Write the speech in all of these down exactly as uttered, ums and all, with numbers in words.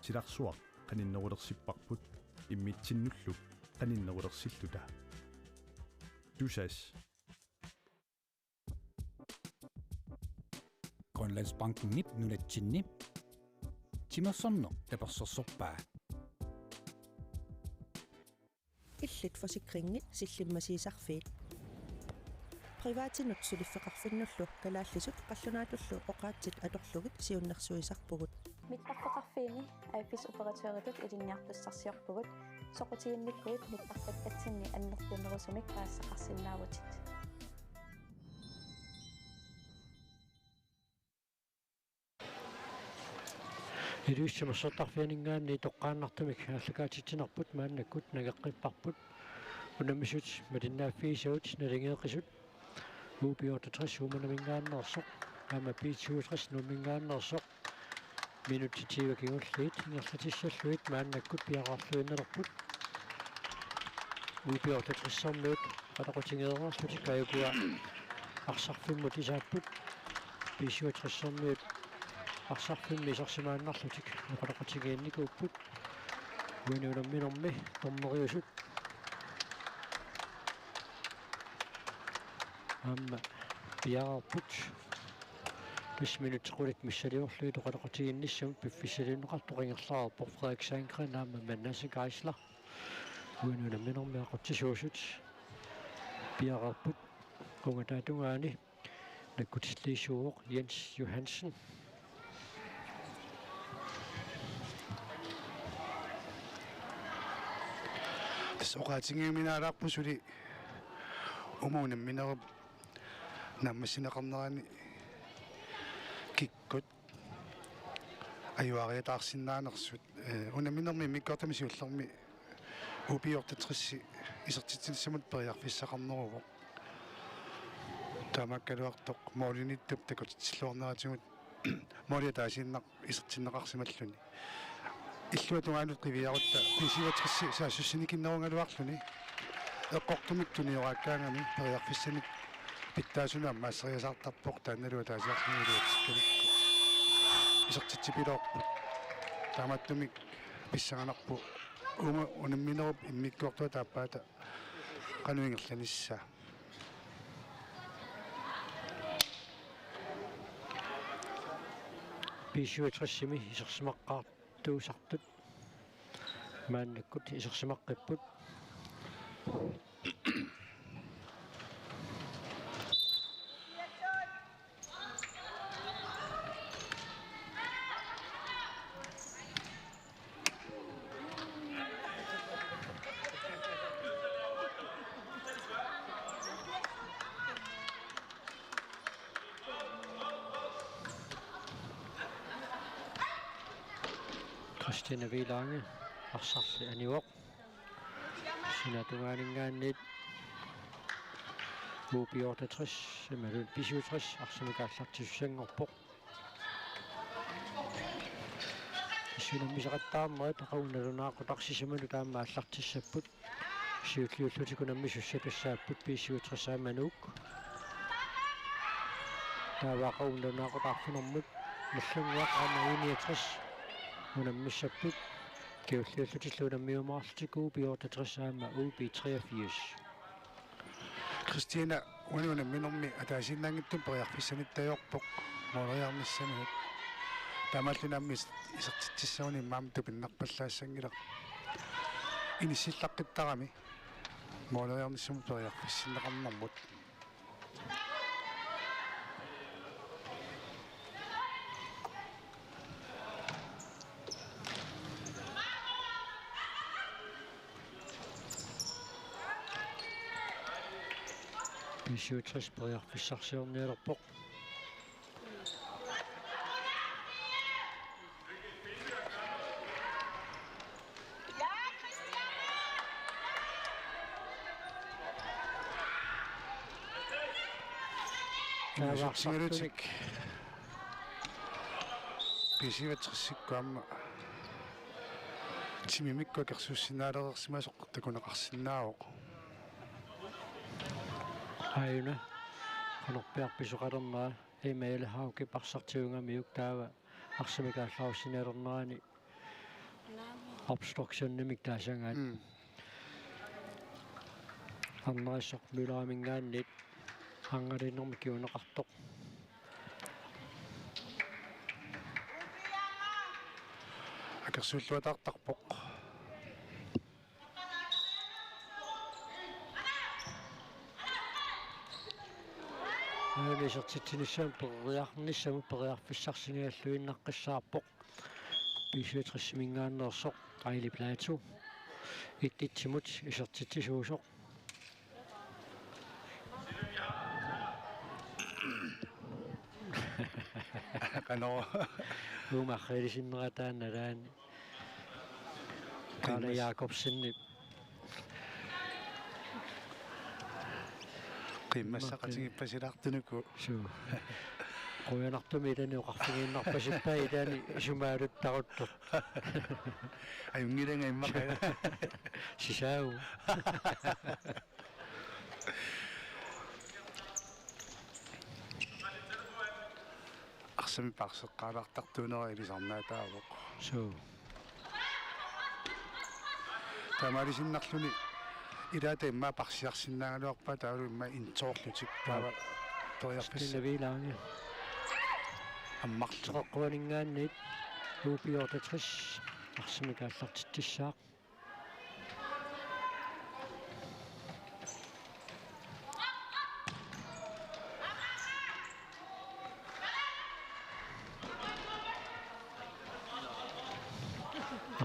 silarsuaq qaninnerulersipparput immitsinnullu qaninnerulersilluta. Tusass. Grønlandsbankenip nunatsinni timersorneq tapersersorpaa. Illit forsikringit sillimmasiisarfiit. Privatinut suliffeqarfinnullu kalaallisut qallunaatullu oqaatsit atorlugit siunnersuisarpugut. Mittarfeqarfiini A F S operatøritut ilinniartussarsiorpugut, soqutiginnikkuit mittarfeqarfinni annertunerusumik paasisaqarsinnaavutit. Ilulissat Timersortarfianinngaanniit toqqaannartumik aallakaatitsinerput maannakkut nangeqqipparput. Unammisut malinnaaffigisagut naligeeqisut. U B otteogtres Uummannaminngaanneersoq aamma B syvogtres Nuumminngaanneersoq. Minutsit tyve kingulliit ingerlatissallugit maannakkut piareerluinnalerput. U B otteogtressermiut oqaloqatigeereerlutik ajukua arsarfimmut isaapput. B syvogtressermiut arsarfimmi isersimaannarlutik oqaloqatigiinnikuupput. Uani unamminermi dommeriusut aamma piareerput. Tassa minutsit qulit missiliorlugit oqaloqatigiinnissamut piffissaliunneqartoq ingerlareerpoq. Frederik Sandgren aamma Manasse Geisler uani unamminermi aqutsisuusut piareerput. Qungataata tungaani nakkutilliisuuvoq Jens Johansen. Tassa oqaatigiuminaalaarpoq suli uuma unamminerup naammassineqarnerani kikkut ajuariataarsinnaanersut. Eh, unamminermi immikkoortumi siullermi U B otteogtressi isertitsinissamut periarfissaqarneruvoq. Taamaakkaluartoq målimiittup takutitsilluarneratigut måli ataasiinnaq isertinneqarsimalluni. Illuatungaanut qiviarutta B syvogtressi saassussinikinnerugaluarluni eqqortumik tunioraakkaangami periarfissanik pitsaasunut ammaasseriasaartarpoq, taannalu ataasiarluni iluatsikkanikku isertitsipiloorput. Taamaattumik pissanganarpoq uuma unamminerup immikkoortuata aappaata qanoq ingerlanissaa. B syvogtresimi isersimaqqaartuusartut maannakkut isersimaqqipput. Christina Wielange arsarli anivoq. Sinaata tungaaninngaanniit U B otteogtres imaluunniit B syvogtres arsamik aallartissanngorpoq. Tassa unammisaqattaarnerit aqagu nalunaaqutaq sisamanut aamma aallartissapput. Siulliullutik unammisussat tassaapput B syvogtres aamma Nuuk. Taava aqagu nalunaaqutaq arfinermut Nagdlunguaq aamma U niogtres unammissapput. Siulliullutillu unammiumaarlutik U B otteogtres aamma U B treogfirs. Christina, uani unamminermi ataasiinnaanngitsumik periarfissanittajorpoq måleriarnissaminut. Taamaalluni aamma is-, isertitsissaguni immaqa tupinnarpallaassanngilaq. Inissillaqqittarami måleriarnissamut periarfissinneqarnermut. B syvogtres periarfissarsiornialerpoq. Taavaartartunik. B syvogtresikkut aamma timimikkut akersuussinnaalereersimasoq takuneqarsinnaavoq. Aajuna qanorpiaq pisoqalernera, Emma Ellehaugip arsaq tigungamiuk taava arsamik aallarussinialernerani Obstruktionimik taasagaat. Mm. Arnarisoq Mølleriminngaanniit arngalinnermik kiuneqartoq. Akersuulluataartarpoq. Aamma isertitsinissamut periarnissamut periarfissarsinialluinnaqqissaarpoq. B syvogtres-iminngaanneersoq Aili Plato. Et-etsimut isertitsisuusoq. Qanoq. Uuma arriilisinnera taanna nalaani. Kalle Qimmas- Jakobsenip. Qimmassaqatigiippasilaartunuku. Suu. Qujanartumik ilaanni oqarfigiinnarpasippai ilaanni isumaaluttaruttoq. Ajunngilanga immaqa. Sisaagu. Arsamik parseqqaalaartartuunera ilisarnaataavoq. Suu. Taamaalisinnarluni ilaata immaqa parsiarsinnaagaluarpaa taavalu immaqa intoorlutik taava. Aap. Periarfissaq. Stine Vilange. Ammarlu. Teqeqquaninngaanniit U B otteogtres arsamik aallartitsissaaq.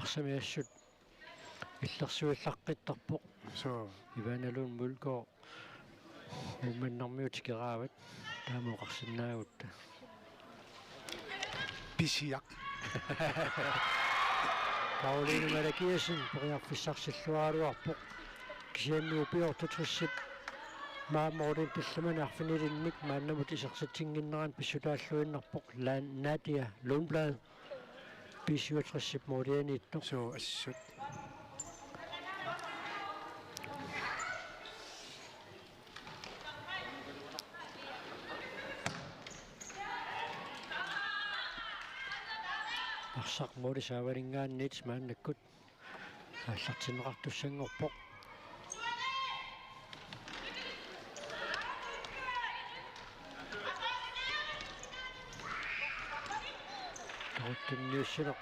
Arsamik assut illersuillaqqittarpoq. Suu. Ivana Lund Mølgaard Uummannarmiut tikeraavaat taama oqarsinnaagutta. Pisiaq. Karoline Malakiassen periarfissarsilluaraluarpoq. Kisianni U B otteogtres-ip maani målimi tallimanik arfinilinnik maannamut isertitsinnginnerani pissutaalluinnarpoq Lan-, Nadia Lundblad. B syvogtres-ip målianiittoq. Suu, assut. Arsaq måli saavaninngaanniit maannakkut aallartinneqartussanngorpoq. Toquttunniussineq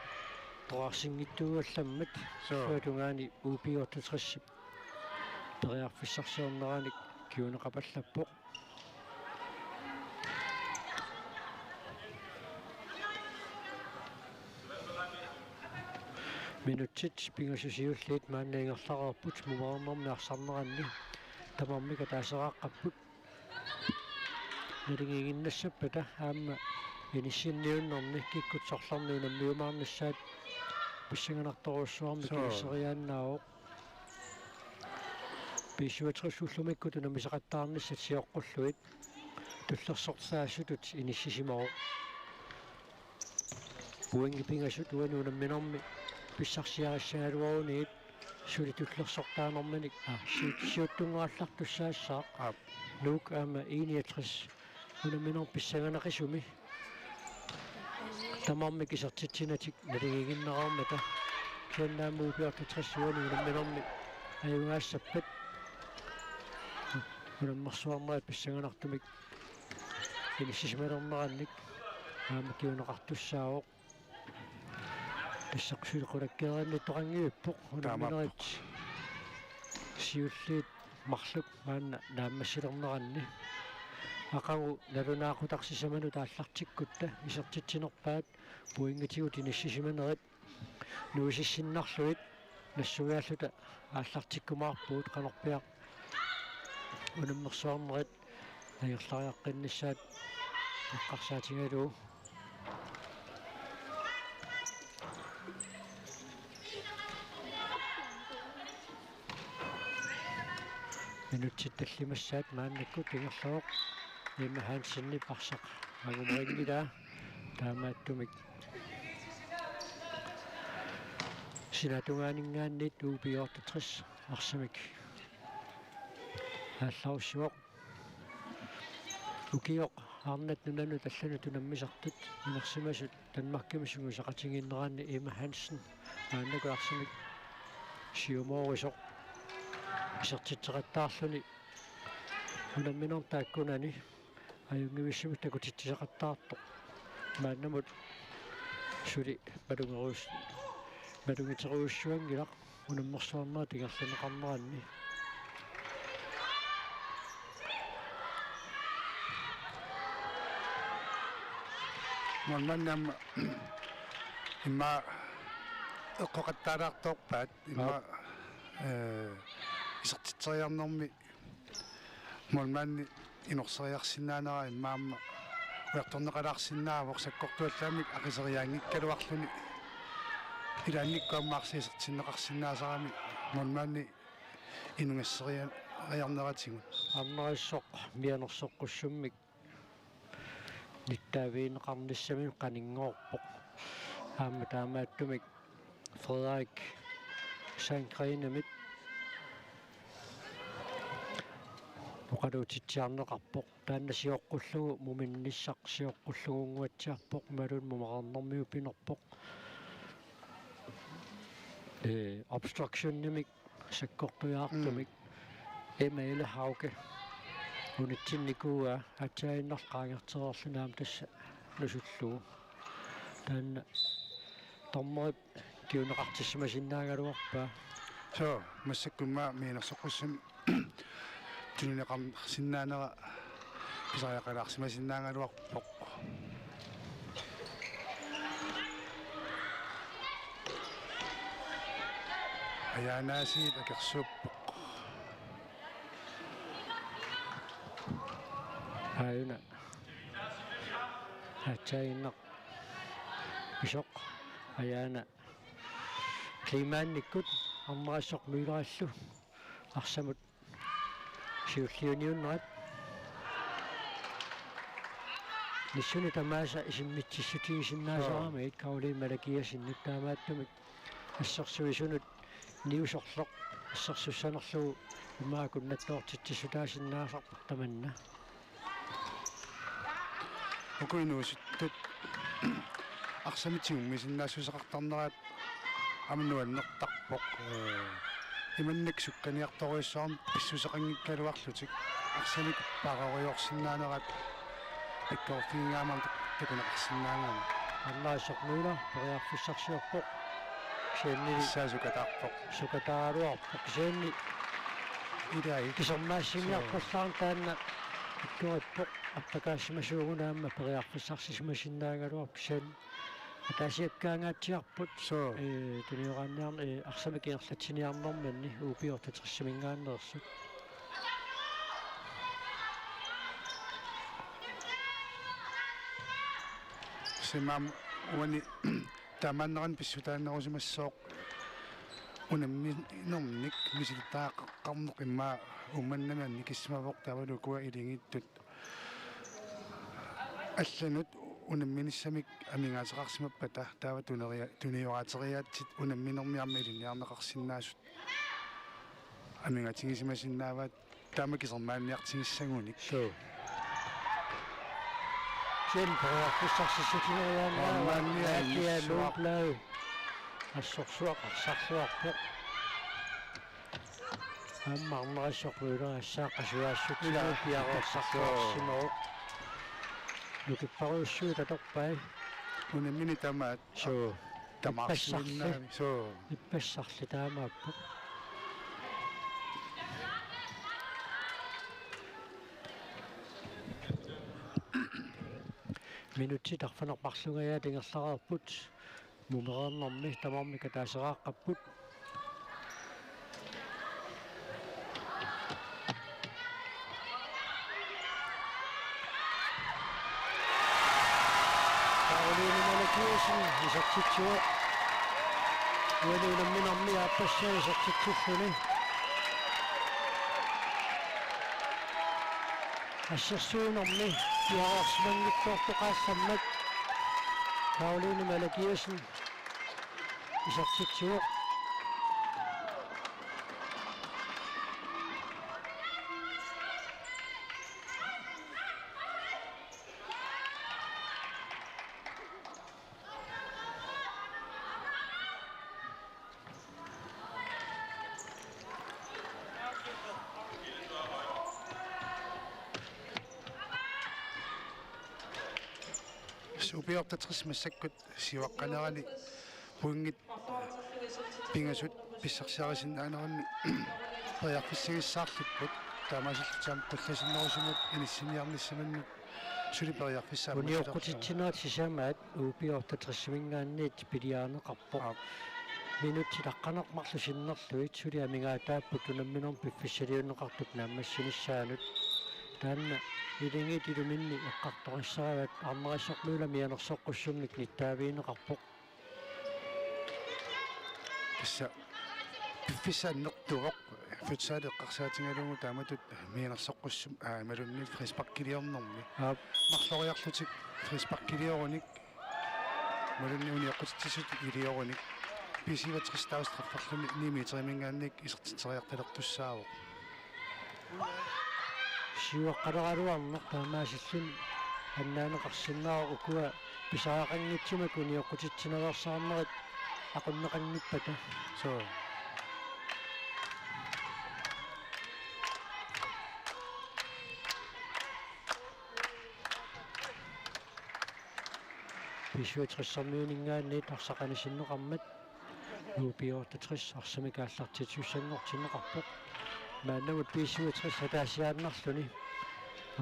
toqarsinngitsuugallammat. Suu. Suatungaani U B otteogtres-ip periarfissarsiorneranik kiuneqapallappoq. Minutsit pingasut siulliit maanna ingerlareerput mumereernermi arsarneranni. Tamarmik ataaseqaqqapput. Naligiiginnassappata aamma inissinniunnerni kikkut sorlerni unammiumaarnissaat pissanganartorujussuarmik. Suu. Ilisseriaannaavoq. B syvogtres ullumikkut unammisaqattaarnissat sioqqullugit tullersortaasutut inissisimavoq. Pointit pingasut uani unamminermi pissarsiarissagaluaruniit suli tullersortaanerminik, aa, siut-, siuttunngorallartussaassaaq. Aap. Nuuk aamma enogtres unamminermi pissanganaqisumi tamarmik isertitsinatik naligiiginnareermata. Kisianni aamma U B otteogtres uani unamminermi ajugaassappat unammersuarnerat pissanganartumik inissisimalernerannik aamma kiuneqartussaavoq. Tassa suli qulakkeerinnittoqanngivippoq unamminerit. Taamaappoq. Siulliit marluk maanna naammassilerneranni. Aqagu nalunaaqutaq sisamanut aallartikkutta isertitsinerpaat pointigut inissisimanerit nuisissinnarlugit nassuiaalluta aallartikkumaarpugut qanorpiaq unammersuarnerit angerlariaqqinnissaat eqqarsaatigalugu. Minutsit tallimassaat maannakkut ingerlavoq Emma Hansenip arsaq angumerinngilaa. Taamaattumik sinaatungaaninngaanniit U B otteogtres arsamik aallarussivoq. Ukioq arnat nunanut allanut unammisartut inersimasut Danmarkimi sungiusaqatigiinneranni Emma Hansen Maannakkut arsamik siumoorisoq isertitseqattaarluni unamminermi taakkunani ajunngivissumik takutitsisaqattaartoq. Maannamut suli malungerus-, malunngiterujussuanngilaq unammersuarnerat ingerlanneqarneranni. Målmandimut immaqa eqqoqattaalaartoorpaat immaqa, ee, isertitseriarnermi målmandi inorseriarsinnaanera immaqa aamma ujartorneqalaarsinnaavoq sakkortuallaamik aqiseriaanngikkaluarluni. Ilaannikkut aamma arsaq isertinneqarsinnaasarami målmandi inunngasseriariarneratigut. Arnarisoq mianersoqqussummik nittaavigineqarnissamik qaningoorpoq. Aamma taamaattumik Frederik Sandgrenemit oqaluutitsiarneqarpoq. Taanna sioqqullugu muminnissaq sioqqullugu unnguatsiarpoq imaluunniit mumereernermigut pinerpoq. Ee, obstructionimik sakkortujaartumik. Mm. Emma Elehauge unitsinnikuuaa aatsaannguaq qaangertereerluni aamma tassa nusullugu. Taanna dommerip kinguneqartissimasinnaagaluarpaa. Soo, massakkut immaqa mianersoqqussummik tunineqarsinnaanera pisariaqalaarsimasinnaagaluarpoq. Ajaanaasiit akersuuppoq. Aajuna. Aatsaannguaq. Isoq. Ajaana. Klimaannikkut Arnarisoq Møllerillu arsamut siulliuniunnerat. Missinni tamaasa isimmitsissutigisinnaasarami Karoline Malakiassenip taamaattumik assersuisunut niusorloq assersussanerlugu immaqa akunnattoortitsissutaasinnaasarpoq tamanna. Uku inuusuttut arsamik tigummisinnaassuseqartarnerat aamma nuannertarpoq. Ee, imannak sukkaniartorujussuarmik pissuseqanngikkaluarlutik arsamik paaroriorsinnaanerat pikkoreqqinnginnama takuneqarsinnaanngilaq. Arnarisoq Møller periarfissarsiorpoq. Kisianni sukataarpoq. Sukataagaluarpoq kisianni. Ilai. Kisermaassinniarpallaarneq taanna pikkorippoq, appakaassimasuuguna aamma periarfissarsisimasinnaagaluarpoq kisianni. Ataasiakkaangaatsiarput. Soo. Ee, tunioraanniarn-, ee, arsamik ingerlatsiniarnermanni U B otteogtresiminngaanneersut. Simaam uani taamaannerani pissutaanerusimassooq unamminermik misilittagaqarneq immaqa Uummannami annikissimavoq taavalu ukua ilingiittut allanut unamminissamik amigaateqarsimappata taava tuneria-, tunioraateriaatsit unamminermi aamma ilinniarneqarsinnaasut amigaatigisimasinnaavaat taama kisermaanniartigissagunik. Suu. Kisianni periarfissarsissutigeriaannarpoq. Uummannami Nadia Nuuplau. Assorsuaq arsarluarpoq. Aamma Arnarisoq Møller assaat qasujaassutsigu. Ilaa. Piareersarluarsimavoq. Nukipparujussuit atorpai. Unammineq tamaat. Suu. Tamarsuinnaami. Ippassarli. Suu. Ippassarli taamaappoq. Minutsit arfineq-marlungajaat ingerlareerput. Mumereernermi tamarmik ataaseraaqqapput. Karoline Malakiassen isertitsivoq. Uani unamminermi aappassaa isertitsilluni. Assersuinermi piareersimanngitsoortoq aallammat Karoline Malakiassen isertitsivoq. U B otteogtres massakkut siuaqqanerani pointit pingasut pissarsiarisinnaaneranni periarfissagissaarlupput, taamaasillutik qullasinnerusumut inissiniarnissamannut suli periarfissaammat. Unioqqutitsinerat sisamaat U B otteogtres-iminngaanniit piliarineqarpoq. Aap. Minutsit aqqaneq-marluk sinnerlugit suli amigaataapput unamminermut piffissaliunneqartup naammassinissaanut. Taanna ilingit iluminni eqqartorissaraat Arnarissarmiuna mianersoqqussummik nittaavigineqarpoq. Tassa piffissaq annertuvoq, futsal eqqarsaatigalugu taamatut mianersoqqussummik, aa, imaluunniit frisparkiliornermi. Aap. Marloriarlutik frisparkiliorunik, imaluunniit unioqqutitsisut iliorunik, B syvogtres taava strafferluni ni meteriminngaanniit isertitseriartalertussaavoq. Siuaqqaleraluarneq taamaasilluni annaaneqarsinnaavoq, ukua pisariaqanngitsumik unioqqutitsinersaarnerit aqunneqanngippata. Suu. B syvogtres-iminngaanniit arsaq anisinneqarmat U B otteogtres arsamik aallartittussanngortinneqarpoq. Maannamut B syvogtres ataasiaannarluni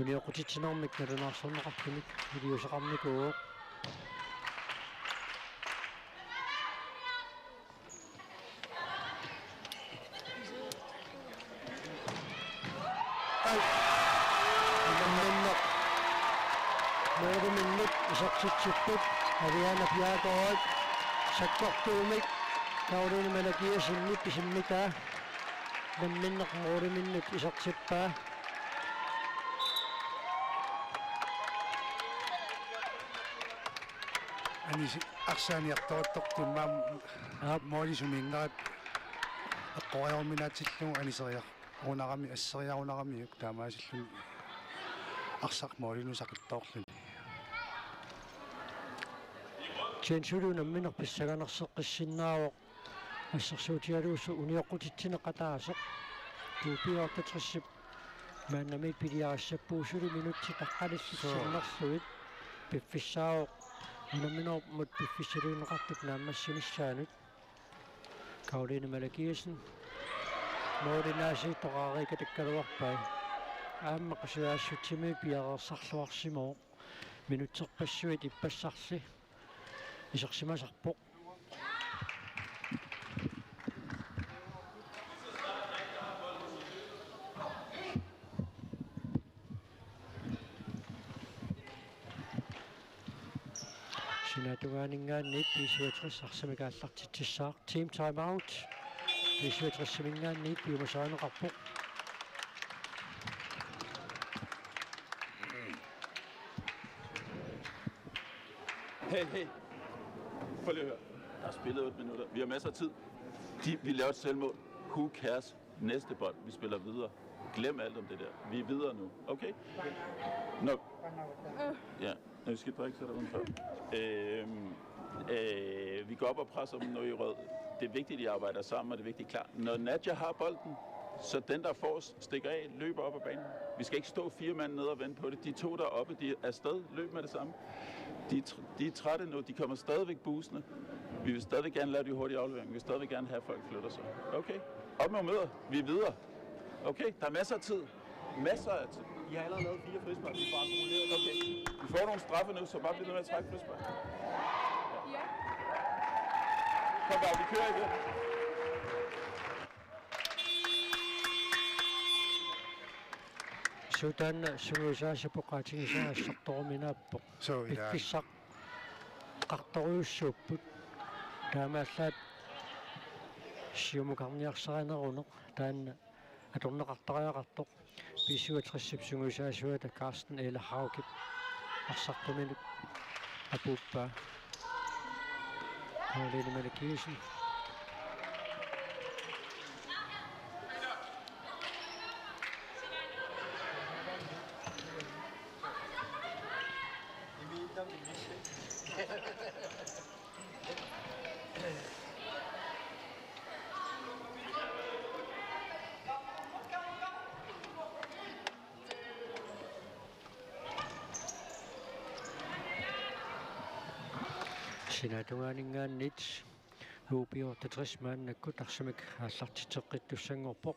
unioqqutitsinermik nalunaarsorneqartumik iliuuseqarnikuuvoq. Unammineq måliminnut isertitsipput, Aliana Bjerregaard sakkortuumik Karoline Malakiasenip pisimmitaa. Unammineq måliminnut isertippaa. Anisi-, arsaaniartorattortummaa. Aap. Måli sumiinnerat eqqoriaruminaatsillugu aniseriar-, -runarami, asseriarunaramiuk taamaasilluni arsaq målinut saqittoorluni. Kisianni suli unammineq pissanganarseqqissinnaavoq assersuutigalugu unioqqutitsineq ataaseq. U B otteogtres-ip maannamiit piliarissappugut suli minutsit aqqanillit Suu. sinnerlugit piffissaavoq unamminermut piffissaliunneqartup naammassinissaanut. Karoline Malakiasen målip aasiit toqareeqatakkaluarpai. Aamma Qasigiannguaq S C-miut piareersarluarsimavoq. Minutserpassuit ippassarli isersimasarpoq. Sinaatungaaninngaanniit B syvogtres arsamik aallartitsissaaq. Team timeout. B syvogtres-iminngaanniit piumasarineqarpoq. Hey, hey. Prøv lige at høre. Der er spillet otte minutter. Vi har masser af tid. De, vi laver et selvmål. Who cares? Næste bold. Vi spiller videre. Glem alt om det der. Vi er videre nu. Okay? Nå. Ja, nu skal drikke, så er der udenfor. Øhm, øh, vi går op og presser dem nu i rød. Det er vigtigt, at I arbejder sammen, og det er vigtigt, klar. Når Nadja har bolden, så den, der forrest, stikker af, løber op ad banen. Vi skal ikke stå fire mand nede og vente på det. De to, der er oppe, de er afsted. Løb med det samme. De er, tr- de er trætte nu. De kommer stadigvæk busende. Vi vil stadig gerne lave de hurtige afleveringer. Vi vil stadig gerne have, at folk flytter sig. Okay? Op med humøret. Vi er videre. Okay? Der er masser af tid. Masser af tid. I har allerede lavet fire frispark. Vi får akkumuleret. Okay. Vi får nogle straffe nu, så bare bliv ved med at trække frispark. Ja. Kom bare, vi kører igen. Sudan sungiusaasaq poqaatigisaa assartoruminaappoq. Suu, ilaa. Piffissaq qartorujussuupput. Taamaallaat siumukarniarsarineruneq taanna atorneqartariaqartoq. B syvogtres-ip sungiusaasuata Carsten Eller Haugip arsartuminut apuuppaa. Karoline Malakiasen. Sinaatungaaninngaanniit U B otteogtres maannakkut arsamik aallartitseqqittussanngorpoq.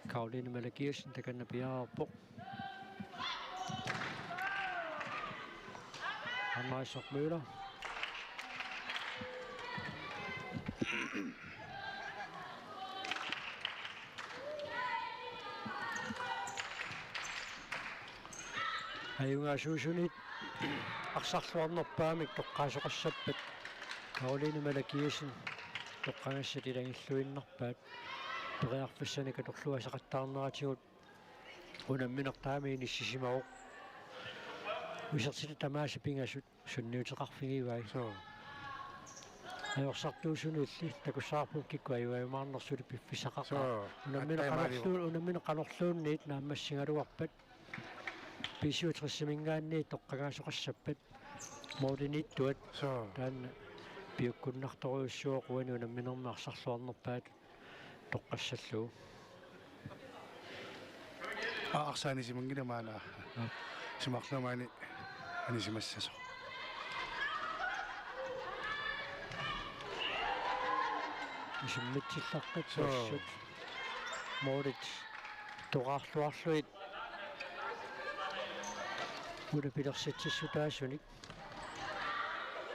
Karoline Malakiassen takanna piareerpoq. Anna Isak Møller. Ajugaasuusunit arsarluarnerpaamik toqqaasoqassappat Karoline Malakiassen toqqagassat ilagilluinnarpaat. Periarfissanik atorluassaqattaarneratigut unamminertaami inissisimavoq. Isertitat tamaasa pingasut sunniuteqarfigivai. Suu. Ajorsartuusunilli takussavarput kikkut ajugajumaarnersut piffissaqarput. Suu. Unammineq qanorluun-, unammineq qanorluunniit naammassigaluarpat. B syvogtres-iminngaanniit toqqagaasoqassappat. Målimiittuat. Suu. Taanna piukkunnartorujussuuvoq uani unamminermi arsarluarnerpaatut toqqassallugu. Aa, arsaq anisimanngilaq maanna. Aa. Simarlumaani anisimassasoq. Suu. Isimmitsillaqqippassut. Målit toqqarluarlugit. Una pilersitsissutaasunik.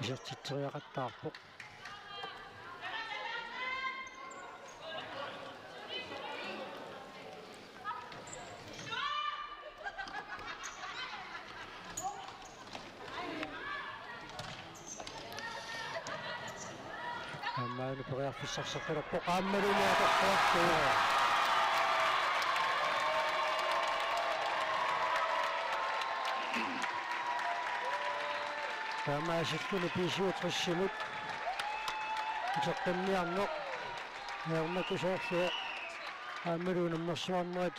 Isertitseriaqattaarpoq. Aamma una periarfissarsaqqilerpoq aammalu atorluarlugu. Taamaasilluni B syvogtres-imut uteqqinniarneq ajornakusoorlugu aammalu unammersuarnerit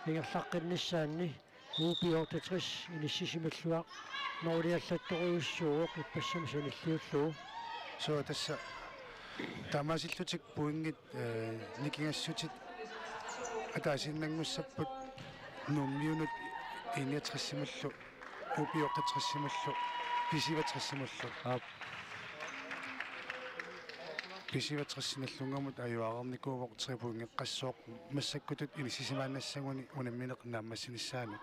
ingerlaqqinnissaanni U B otteogtres inissisimalluarneruliallattorujussuuvoq ippassaq sanilliullugu. Suu, tassa taamaasillutik pointit, eh, nikingassutit ataasiinnanngussapput Nuummiunut enogtres-imullu, U B otteogtres-imullu, B syvogtres-imullu. Aap. B syvogtres-i nallunngamut ajuareernikuuvoq tre pointeqqassooq massakkutut inissisimaannassaguni unammineq naammassinissaanut.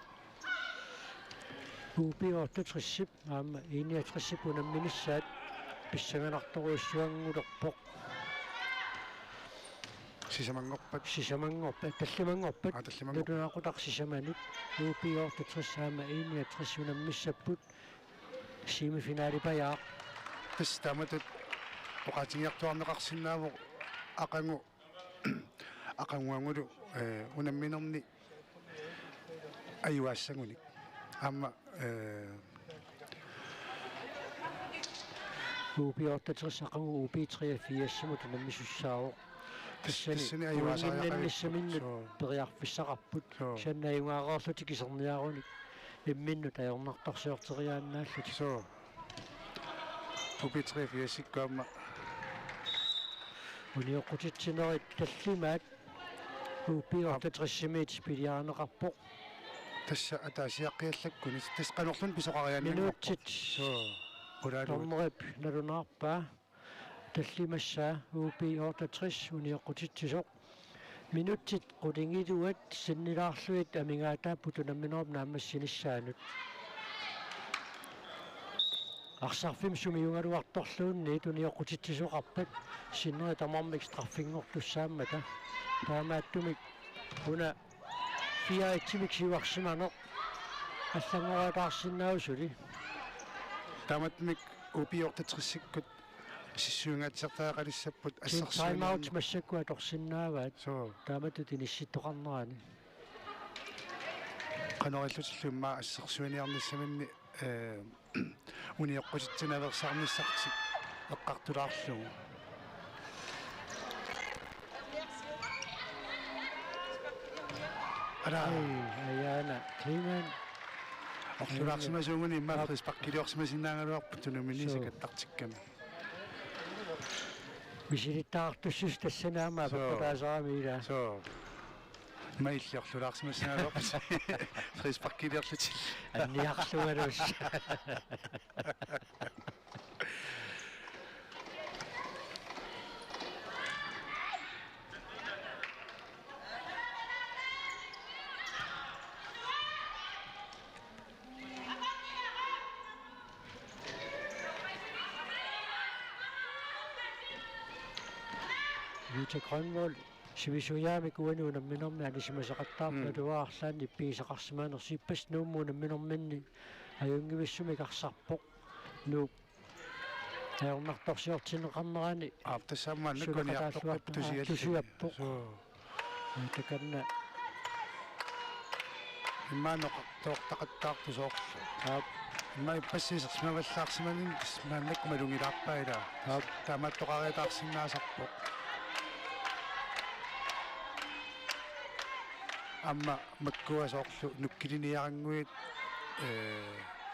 U B otteogtres-ip aamma enogtres-ip unamminissaat pissanganartorujussuanngulerpoq. Sisamanngorpat? Sisamanngorpat, tallimanngorpat. Aa, tallimanngorpat. Nalunaaqutaq sisamanut. U B otteogtres aamma enogtres unammissapput. Semifinalipajaaq. Tassa taamatut oqaatigiartuarneqarsinnaavoq aqagu, aqaguagulu, eh, unamminerni ajugaassagunik. Aamma, eh, U B otteogtres aqagu U B treogfirs-imut unammisussaavoq. Tassani, tassani ajugaasariaqarput. Uinginnannissaminnut. Suu. Periarfissaqarput. Suu. Tassani ajugaareerlutik iserniarunik imminnut ajornartorsiorteriaannaallutik. Suu. U B treogfirs-ikkut aamma. Unioqqutitsinerit tallimaat U B otteogtres-imiit piliarineqarpoq. Tassa ataasiaaqqiallakkunik. Tassa qanorluunniit pisoqariaannanngorpoq. Minutsit. Suu. Ulaaluut. Dommerip nalunaarpaa. Tallimassaa U B otteogtres unioqqutitsisoq. Minutsit qulingiluat sinnilaarlugit amigaataapput unamminerup naammassinissaanut. Arsarfimmi sumiugaluartorluunniit unioqqutitsisoqarpat sinneri tamarmik straffinngortussaammata. Taamaattumik una fire et-imik siuarsimaneq allanngoriataarsinnaavoq suli. Taamaattumik U B otteogtres-ikkut sissuingaatsiartariaqalissapput. Assersuiniarneq. Timeout massakkut atorsinnaavaat. Suu. Taamatut inissittoqarnerani. Qanoq ilillutillu immaqa assersuiniarnissaminni, eh, unioqqutitsineq aversaarnissartik eqqartulaarlugu. Ala. Ai, Ajaana Kleemann. Orlulaarsimasuuguni immaqa frisparkiliorsimasinnaagaluarput tunuminni. Suu. Sakattartikkami. Misilittagartussuseq tassani aamma. Suu. Apeqqutaasarami ilaa. Suu. Mailli orlulaarsimassagaluarput. Frisparkiliorlutillu. Anniarlugalus. Jutta Grønvold sivisujaamik uani unamminermi anisimasaqattaarpoq. Mm. Atuarlaanni ippigisaqarsimaanersoq, ippassaq Nuummut unamminerminni ajunngivissumik arsarpoq. Nuup ajornartorsiortinneqarnerani. Aap, tassa aamma maannakkut suleqataalluartoq, uniartoqqippoq, aa, tusiallu. Tusiappoq. Suu. Takanna. Immaqa noqartoortaqattaartoq soorlu. Aap. Immaqa ippassaq isersimavallaarsimanermi maannakkut malugilaarpaa ilaa. Aap. Taamaattoqariataarsinnaasarpoq. Aamma makkua soorlu nukkiliniarannguit, ee,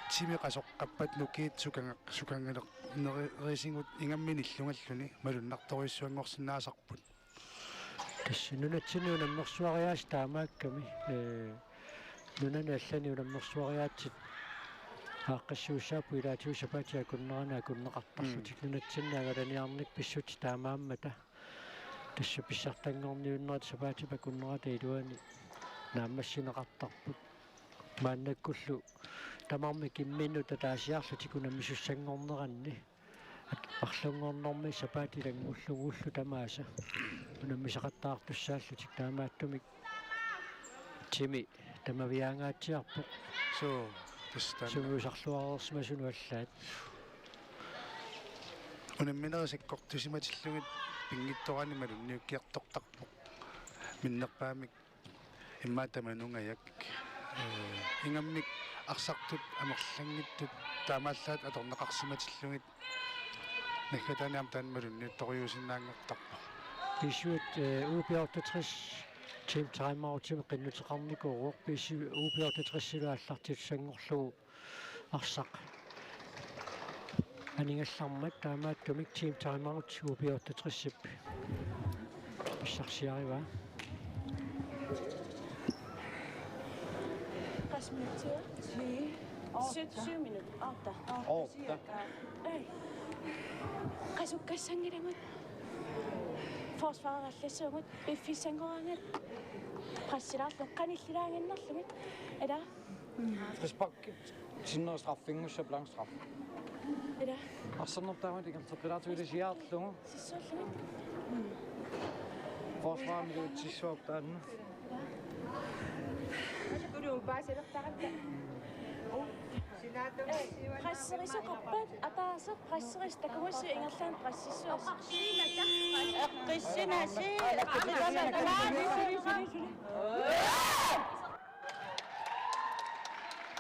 timi qasoqqappat nukiit sukanga-, sukanganeq-, neri-, nerisigut ingammik nillungalluni malunnartorujussuanngorsinnaasarput. Tassa nunatsinni unammersuariaaseq taamaakkami, ee, nunani allani unammersuariaatsit aaqqissuussaapput ilaatigut sapaatip akunnerani akunneqartarlutik. Mm. Nunatsinni angalaniarneq pissutsit taamaammata. Tassa pissartanngorniunnerit sapaatip akunnerata iluani naammassineqartarput. Maannakkullu tamarmik imminnut ataasiarlutik unammisussanngorneranni. At-, arlunngornermi sapaatip ilanngullugullu tamaasa unammisaqattaartussaallutik, taamaattumik timi tamaviaangaatsiarpoq. Suu, tassa taanna. Sungiusarluareersimasunut allaat. Unamminerit sakkortusimatillugit pinngitsoorani malunniukkiartortarpoq. Minnerpaamik immaqa tamanungajak. Ee, ingammik arsartut amerlanngitsut taamaallaat atorneqarsimatillugit naggataani aamma taanna malunniuttorujuusinnaanngortarpoq. B syv, ee, U B otteogtres Team Time Outimik qinnuteqarnikuuvoq, B syv U B otteogtresilu aallartittussanngorlugu arsaq anigallarmat, taamaattumik Team Time Out U B otteogtresip pissarsiarivaa. Qassit minutsit? Ni. Syv, syv minutter. Otte. Otte. Ej. Qasukkassanngilakka. Forsvarerallassuugut, piffissanngoraangat. Pressilaarlugit, qanillilaaginnarlugit. Ila. Frispark. Sinner straffingussaq, blank straf. Ila. Arsaarnerpaamik ingerlateqqilaartigu ilisiarlugu. Sissuullugit. Forsvarimiluutsissuaq taanna. Ulu paasilertaratta. Ee, presserisoqarpat ataaseq presseris takugassi ingerlaannaq pressissuusi. Eqqissinasi.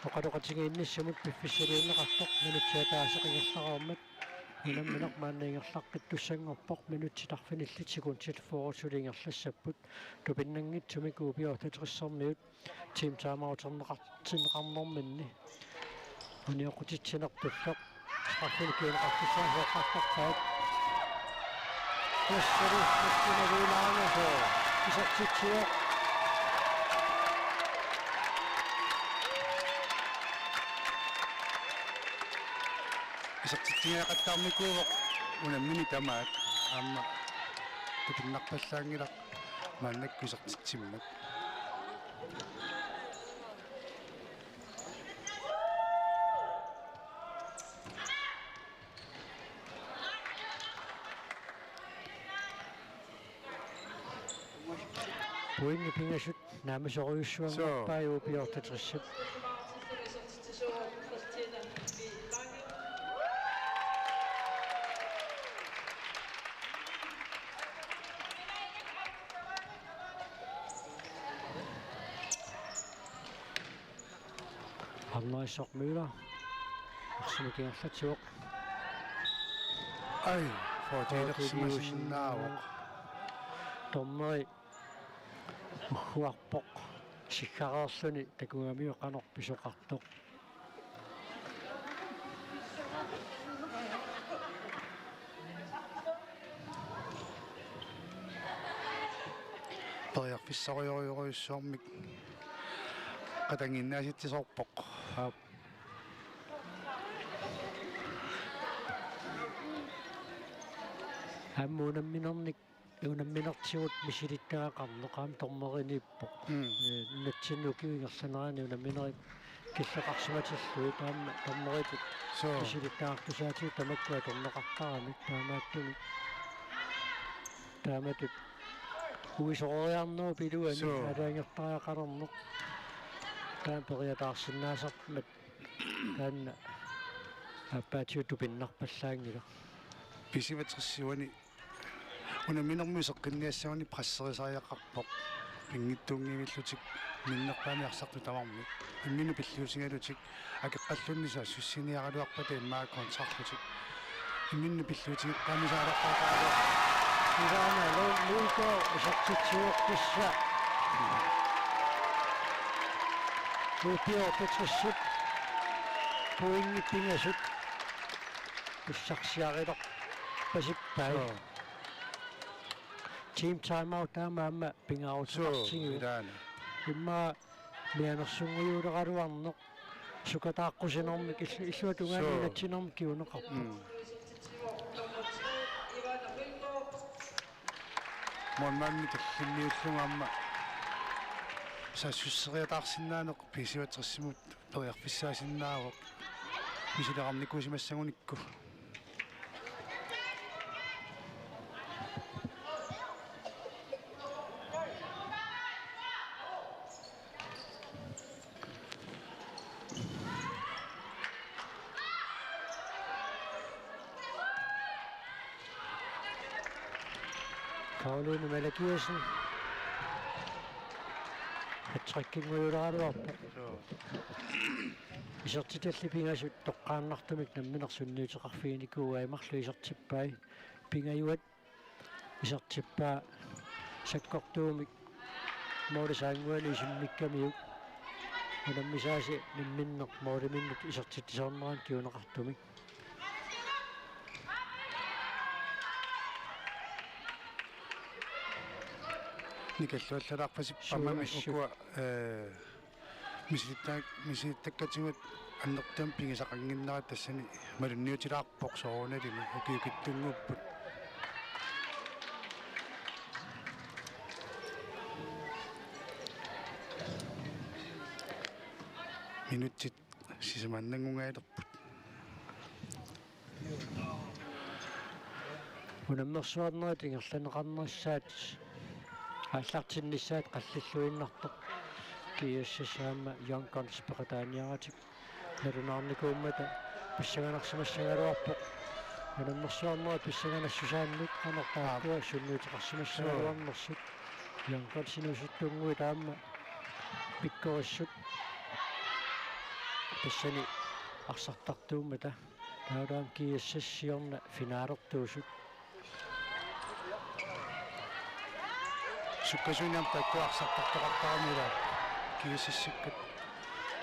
Oqaloqatigiinnissamut piffissaliunneqartoq minutsit ataaseq ingerlareermat. Unammineq maanna ingerlaqqittussanngorpoq, minutsit arfinillit sekundit fyrre suli ingerlassapput. Tupinnanngitsumik U B otteogtressermiut Team Time Outerneqartinneqarnerminni unioqqutitsinerpullu straffimik kiuneqartussaassuaqartarpaat. Tassali tassinaviilaarnersoq isertitsivoq. Isertitsiniaqattaarnikuuvoq unammineq tamaat, aamma tupinnarpallaanngilaq maannakkut isertitsimmat. Pointit pingasut naamisorujussuanngorpaa U B otteogtresip. Arnarisoq Møller. Arsamik ingerlatsivoq. Ai, fortiilersimasinnaavoq. Dommeri ugguarpoq. Sikkareerluni takugamiuk qanoq pisoqartoq. Periarfissarujorujussuarmik qatannginnaasitsisoorpoq. Aap. Aamma unamminernik, unamminertigut misilittagaqarneq aamma dommeriniippoq. Mm. Ee, nunatsinni ukiup ingerlanerani unamminerit killeqarsimatillugit aamma dommeritut. Suu. Misilittagaqartussaapput tamakku atorneqartaramik, taamaattumik. Taamatut uisoreriarnerup iluani. Suu. Aalajangertariaqalerneq. Taama periataarsinnaasarmat taanna aappaatigut tupinnarpallaanngilaq. B syvogtres-iuani unamminermut iseqqinniassaguni presserisariaqarpoq. Pinngitsuunngivillutik minnerpaamik arsartut tamarmik. Imminnut pilliutigalutik akeqqalluunniit saassussiniaraluarpata immaqa kontrarlutik. Imminnut pilliutigeqqaamisaalerpata. Ilaana Lund Mølgaard isertitsivoq tassa. Ukiorpassuit pointit pingasut ussarsiarilerpasippai. Suu. Team timeout taama aamma pingaaruteqartigivoq. Suu, ilaana. Immaqa mianersunngujuuleraluarneq. Sukataaqqusinermik ill-, illuatungaani. Suu. Inatsinermik kinguneqarpoq. Mm. Målmandi tallinniullugu aamma saassusseriataarsinnaaneq B syvogtres-imut periarfissaasinnaavoq. Misileqarnikuusimassagunikku. Karoline Malakiassen. Hat-trickinngujuuleraluarpoq. Suu. Isertitallit pingasut toqqaannartumik nammineq sunniuteqarfiginikuuai, marluk isertippai. Pingajuat isertippaa sakkortuumik målip saannguani isimmikkamiuk. Unammisaasi namminneq måliminnut isertitsisarneranik kinguneqartumik. Nikalluallalaarpasippammami. Suu, assut. Ukua, eh, misilittaak-, misilittakkatigut annertuumik pigisaqannginnerat tassani malunniutilaarpoq soorunalimi ukiukitsunnguupput. Minutsit sisamannanngunngajalerput. Unammersuarnerit ingerlanneqarnissaat aallartinnissaat qallilluinnartoq. G S S aamma Young Guns peqataaniaratik nalunaarnikuummata pissanganarsimassagaluarpoq. Unammersuarnerit pissanganassusaannut qanoq taakkua sunniuteqarsimassagaluarnersut. Young Gunsinik inuusuttunnguit aamma pikkorissut tassani arsartartuummata. Taavalu aamma G S S siorna finalertuusut. Sukkasuumik aamma taakkua arsartartoqartaramila G S S-ikkut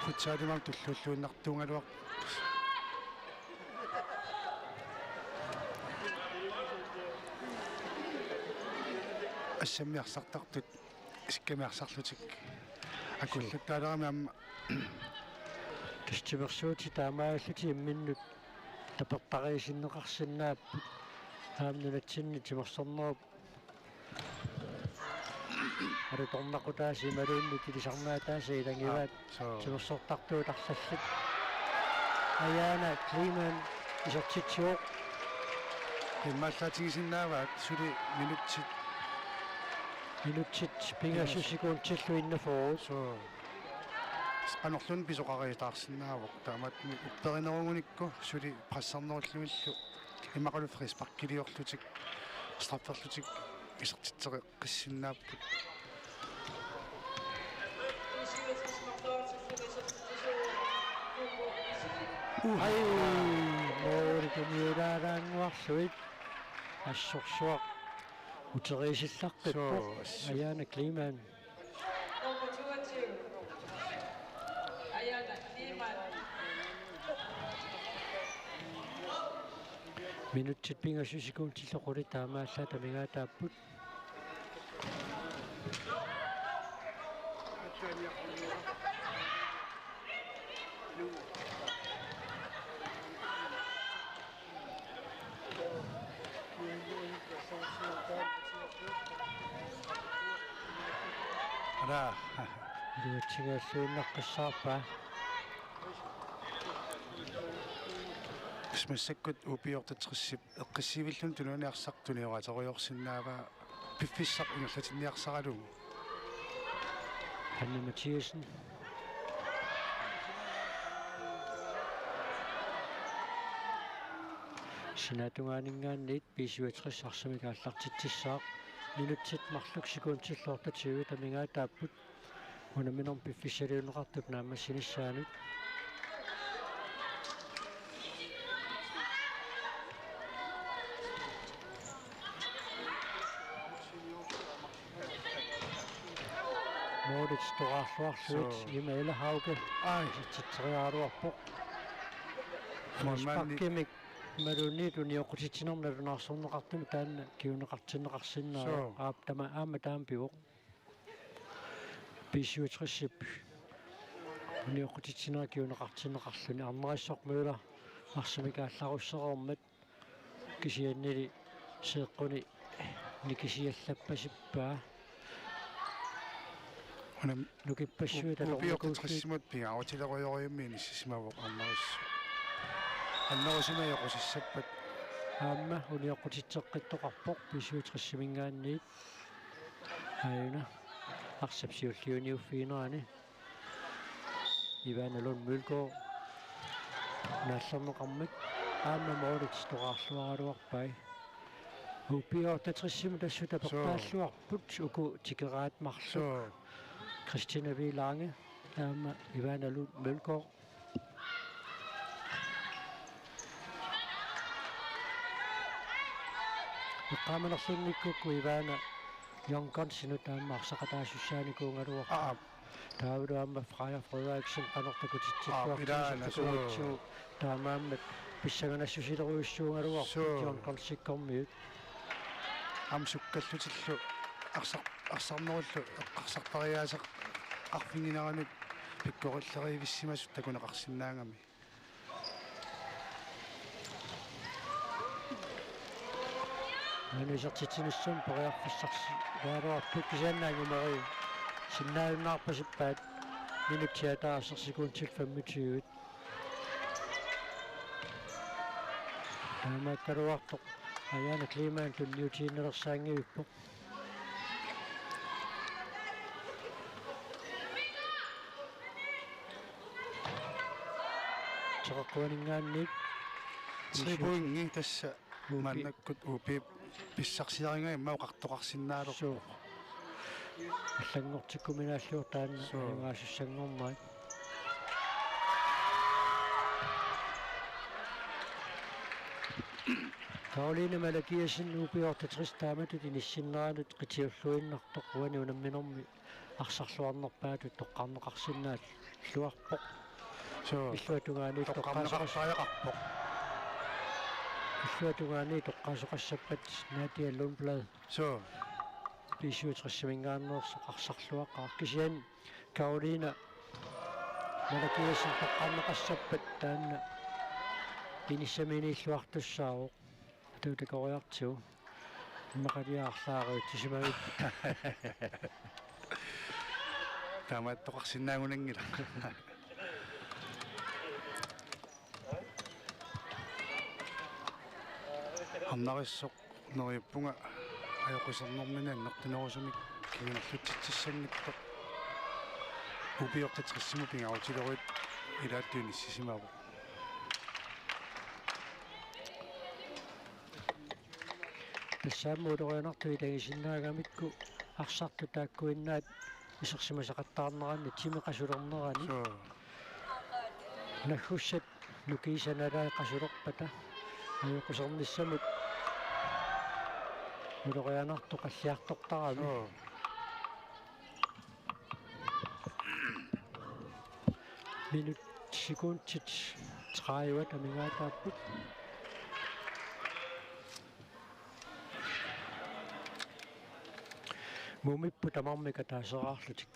futsalimut tulluulluinnartuugaluarput. Assammik arsartartut sikkami arsarlutik akullattaalerami aamma. Tassa timersuutit taamaallutik imminnut tapertariisinneqarsinnaapput. Aamma nunatsinni timersornerup alutornaqutaasa imaluunniit ilisarnaataasa ilagivaat. Aap, suu. Timersortartuut arlallit. Ayana Kleemann isertitsivoq. Immaallaatigisinnaavaat suli minutsit. Minutsit pingasut. Pingasut. Sekuntillu enogfyrre. Suu. Qanorluunniit pisoqariataarsinnaavoq. Taamaattumik upperinerugunikku suli pressernerullugillu immaqalu frisparkiliorlutik, strafferlutik isertitseqqissinnaapput. Ai, måli tumiulaaraannguarlugu. Assorsuaq uteriisillaqqippoq. Suu, assut. Ayana Kleemann. Minutsit pingasut sekuntillu qulit taamaallaat amigaataapput. Ara. Iluatsinngilluinnaqqissaarpaa. Massakkut U B otteogtresip eqqissiivilluni tunuani arsaq tunioraateriorsinnaavaa. Piffissaq ingerlatinniarsaralugu. Hanne Mathiassen. Sinaatungaaninngaanniit B syvogtres arsamik aallartitsissaaq. Minutsit marluk sekundillu otteogtyve amigaataapput. Unamminermi piffissaliunneqartup naammassinissaanut. Målip toqqaarluarlugu. Suu. Ima Ella Hauge. Ai. Isertitseriaraluarpoq. Målmandi. Frisparkimik imaluunniit unioqqutitsinermik nalunaarsorneqartumik taanna kinguneqartinneqarsinnaavoq. Suu. Aap, tama aamma taama pivoq. B syvogtresip unioqqutitsinera kinguneqartinneqarluni. Arnarisoq Møller arsamik aallarussareermat kisiannili seeqquni nikisiallappasippaa. Una nukippassuit u-, u-, alornikuullutik. Upiortatrissimut pingaarutilerujorujummi inissisimavoq Arnarisoq. Arnarisoq ima joqusassappat. Aamma unioqqutitseqqittoqarpoq B syvogtressiminngaanniit. Aajuna arsap siulliuniuffiginerani. Ivana Lund Mølgaard naallerneqarmat aamma målip toqqaarluaraluarpai. Upiortatrissimut assut apeqqaalluarput uku tikeraat marluk. Suu. Christina V. Lange aamma Ivana Lund Mølgaard. Eqqaamanerlunnikkukku Ivana Young Gunsinut aamma arsaqataasussaanikuugaluarpoq. Aap. Taavalu aamma Freja Frederiksen qanoq takutitsilluartigisartakuutsigu. Aap, ilaana, suu. Taamaammat pissanganassusilerujussuugaluarput. Suu. Young Gunsikkormiut. Aamma sukkallutillu arsar-, arsarnerullu eqqarsartariaaseq arfineq-marlunut pikkorilleriivissimasut takuneqarsinnaagami. Maanna isertitsinissamut periarfissarsiugaluarput kisianni angumerisinnaajunnaarpasippaat minutsit ataaseq sekundit femogtyve. Taamaakkaluartoq Aajuna Kleemann tunniutiinnarsaanngivippoq. Teqeqquaninngaanniit. Tre pointi tassa. U P. Maannakkut U P pissarsiariga imma oqartoqarsinnaalerpoq. Suu. Allanngortikkuminaalluartoq taanna. Suu. Ajugaasussanngormat. Karoline Malakiassen U P otteogtres taamatut inissinneranut qitiulluinnartoq uani unamminermi arsarluarnerpaatut toqqarneqarsinnaalluarpoq. Suu. Illuatungaaniit toqqarneqartariaqarpoq. Illuatungaaniit toqqaasoqassappat Nadia Lundblad. Suu. B syvogtressiminngaanneersoq arsarluaqaaq kisianni Karoline Malakiassen toqqarneqassappat taanna inissamiiniilluartussaavoq. Atuutakoriartigu. Immaqalia arlaariutsisimavit. Taamaattoqarsinnaagunanngilaq. Arnarisoq neriuppunga ajoqusernermini annertunerusumik kingunerlutsitsissanngitsoq. U P otteogtresimut pingaarutileruit ilaattut inissisimavoq. Tassa aamma ulorianartut ilagisinnaagamikku arsartut taakkuinnaat isersimasaqattaarneranni timi qasulernerani. Suu. Naggussat nukiisa nalaat qasulerpata ajoqusernissamut ulorianartoq qalliartortarami. Suu. Minut sekundit tredive amigaataapput. Mumipput tamarmik ataaseraarlutik.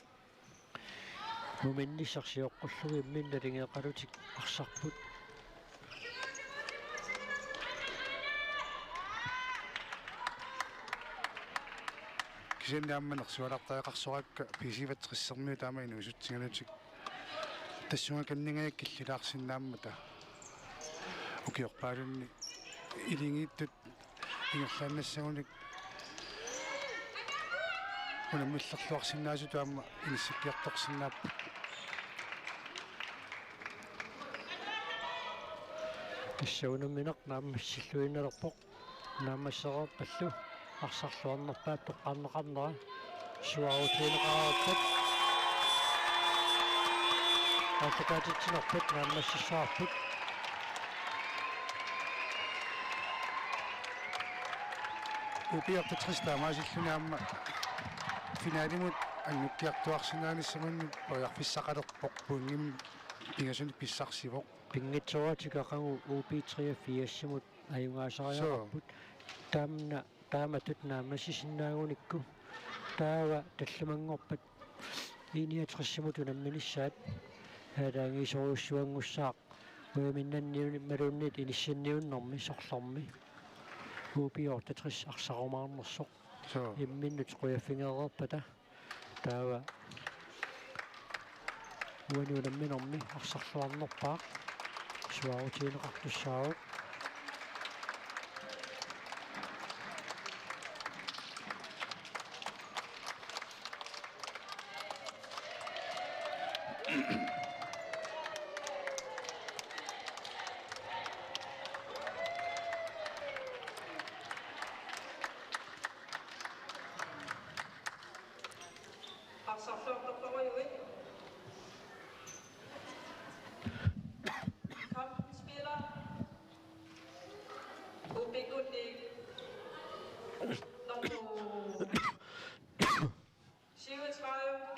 Muminnissaq sioqqullugu imminnut naligeeqalutik arsarput. Kisianni aamma nersualartariaqarsoraakka B syvogtresimiut taama inuusutsingalutik. Tassunga kanningajakka killilaarsinnaammata. Ukiorpaalunni iligiittut ingerlaannassagunik Unammillerluarsinnaasutut aamma inissikkiartorsinnaapput. Tassa unammineq naammassilluinnalerpoq. Naammassereerpallu arsarluarnerpaat toqqarneqarnera. Suaarutigineqareerpat. Aallakaatitsinerput naammassissavarput. U B otteogtres taamaasilluni aamma finalimut annukkiartuaarsinnaanissaminut periarfissaqalerpoq, pointimik pingasunik pissarsivoq. Pinngitsooratik aqagu U B treogfirsimut ajugaasariaqarput. Suu. Taamna taamatut naammassisinnaagunikku taava tallimanngorpat I niogtresimut unamminissaat aalajangiisorujussuanngussaaq, ujaminnanniunit imaluunniit inissinniunnermi sorlermi U B otteogtres arsarumaarnersoq. Suu. Imminnut qujaffigereerpata taava uani unamminermi arsarluarnerpaaq suaarutigineqartussaavoq. Arsarluartortorujuit. Kampens spiller. U B-gulli. Nummer syvogtredive.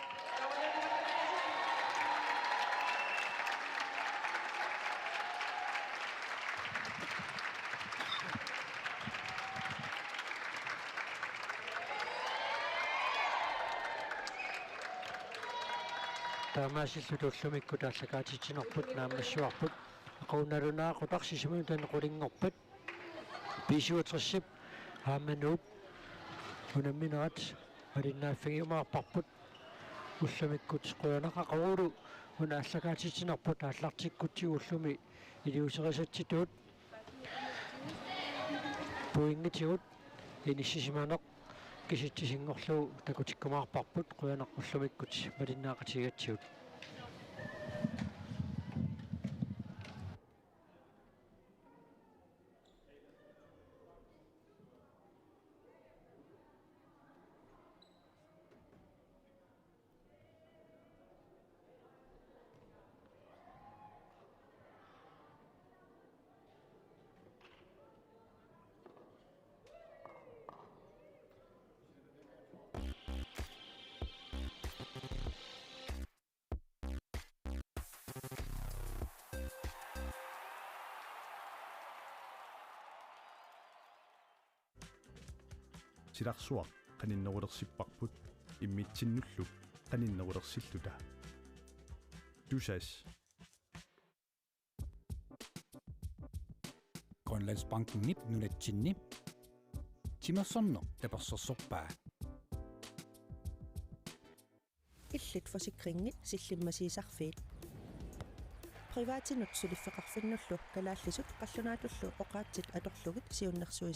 Taamaasilluta ullumikkut aallakaatitsinerput naammassivarput. Aqagu nalunaaqutaq sisamanut taanna qulinngorpat. B syvogtres-ip aamma Nuup unamminerat malinnaaffigiumaarparput. Ullumikkut qujanaq aqagulu una aallakaatitsinerput aallartikkutsigu ullumi iliuuserisatsitut pointigut inissisimaneq kisitsisinngorlugu takutikkumaarparput. Qujanaq ullumikkut malinnaaqatigigatsigut. Silarsuaq qaninnerulersipparput immitsinnullu qaninnerulersilluta. Tusass. Grønlandsbankenip nunatsinni timersorneq tapersersorpaa. Illit forsikringit sillimmasiisarfiit. Privatinut suliffeqarfinnullu kalaallisut qallunaatullu oqaatsit atorlugit siunnersuis-